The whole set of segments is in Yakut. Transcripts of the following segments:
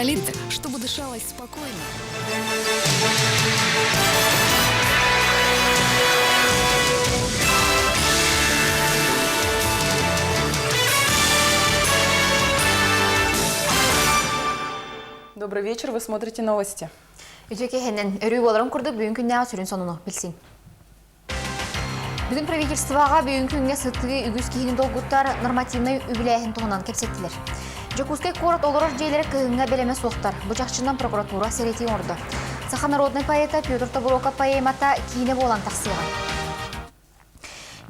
Чтобы дышалось спокойно. Добрый вечер, вы смотрите новости. Үтүө киэһэнэн, өрүү буоларын курдук бүгүн күннээҕи сүрүн сонуну билсиҥ. Бүгүн правительствоҕа бүгүн күҥҥэ сытыы үгүс киһини долгутар нормативнай үбүлээһин туһунан кэпсэттилэр. Дьокуускай куорат олорор дьиэлэрэ кыһыҥҥа бэлэмэ суохтар. Бу чахчынан прокуратура сэрэтии оҥордо. Саха народнай поэта Петр Тобуруокап поэмата киинэ буолан тахсыаҕа.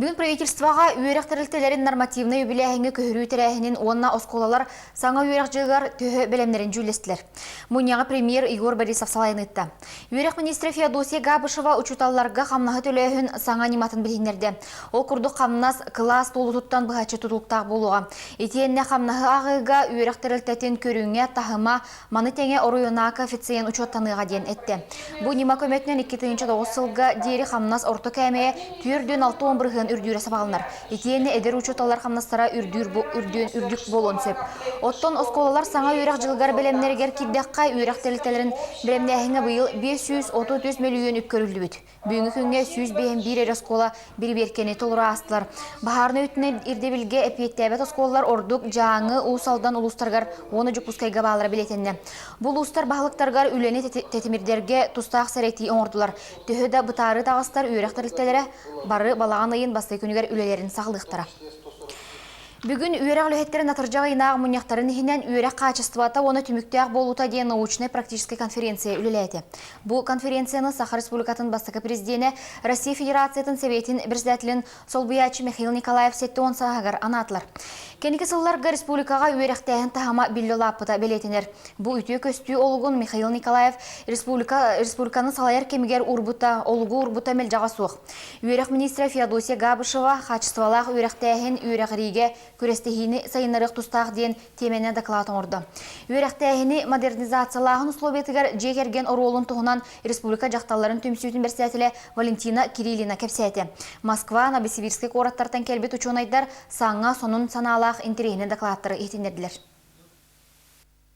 Бүгүн правительствоҕа үөрэх тэрилтэлэрин нормативнай үбүлээһиҥҥэ көһөрүү тэрээһинин уонна оскуолалар саҥа үөрэх дьылыгар төһө бэлэмнэрин дьүүллэстилэр. Мунньаҕы премьер Егор Борисов салайан ыытта. Үөрэх министрэ Феодосия Габышева учууталларга хамнаһы төлөөһүн саҥа ньыматын билиһиннэрдэ. Ол курдук хамнас кылаас туолуутуттан быһаччы тутулуктаах буолуоҕа. Итиэннэ хамнаһы ааҕыыга үөрэх тэрилтэтин көрүҥэ, таһыма, маны тэҥэ оройуоннааҕы коэффициент учуоттаныаҕа диэн эттэ. Бу ньыма көмөтүнэн 2009 сылга диэри хамнас орто кээмэйэ 460% үрдүүрэ сабаҕаланар. Итиэннэ эдэр учууталлар хамнастара үрдүүр үрдүөн үрдүк буолуон сөп. Оттон оскуолалар саҥа үөрэх дьылыгар бэлэмнэригэр киирдэххэ, үөрэх тэрилтэлэрин бэлэмнээһиҥҥэ быйыл 533 мөлүйүөн үп көрүллүбүт. Бүгүҥҥү күҥҥэ 151 эрэ оскуола бирибиэркэни толору аастылар. Баһаарынай өттүнэн ирдэбилгэ эппиэттээбэт оскуолалар ордук Дьааҥы, Уус Алдан улуустарыгар уонна Дьокуускайга бааллара бэлиэтэннэ. Бу улуустар баһылыктарыгар үлэни тэтимирдэргэ тустаах сэрэтии оҥордулар. Төһө да бытаарыы таҕыстар үөрэх тэрилтэлэрэ бары балаҕан ыйын бастакы күнүгэр үлэлэрин саҕалыахтара. Бүгүн үөрэх үлэһиттэрин атырдьах ыйынааҕы мунньахтарын иһинэн үөрэх хаачыстыбата уонна түмүктээх буолуута диэн научнай-практическай конференция үлэлээтэ. Бу конференцияны Саха Республикатын бастакы президенэ, Россия Федерациятын Сэбиэтин председателин солбуйааччы Михаил Николаев 70 сааһыгар анаатылар. Кэнники сылларга республикаҕа үөрэхтээһин таһыма биллэ улааппыта бэлиэтэнэр. Бу үтүө көстүү олугун Михаил Николаев республика, республиканы салайар кэмигэр уурбута, олугу уурбута мэлдьэҕэ суох. Үөрэх министрэ Феодосия Габышева хаачыстыбалаах үөрэхтээһин үөрэҕириигэ күрэстэһиини сайыннарыах тустаах диэн тиэмэнэн доклад оҥордо. Үөрэхтээһини модернизациялааһын условиятыгар дьиэ кэргэн оруолун туһунан республика дьахталларын түмсүүтүн бэрэссэдээтэлэ Валентина Кириллина кэпсээтэ. Москва, Новосибирскай куораттартан кэлбит учуонайдар саҥа, сонун санаалаах интэриэһинэй докладтары иһитиннэрдилэр.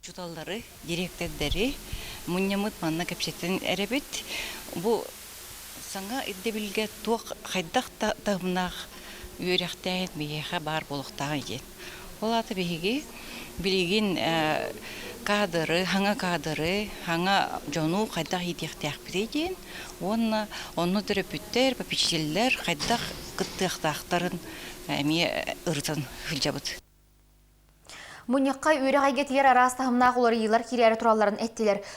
Учууталлары, дириэктэрдэри мунньаммыт манна кэпсэтэн эрэбит. Бу саҥа ирдэбилгэ туох хайдах да таһымнаах үөрэхтээһин биһиэхэ баар буолуохтааҕый диэн. Ол аата биһиги билигин каадыры, хаҥа каадыры, хаҥа дьону хайдах иитиэхтээхпитий диэн уонна онно төрөппүттэр, попечителлэр хайдах кыттыахтаахтарын эмиэ ырытан сылдьабыт. Мунньахха үөрэх эйгэтигэр араас таһымнаах уларыйыылар киирээри туралларын эттилэр.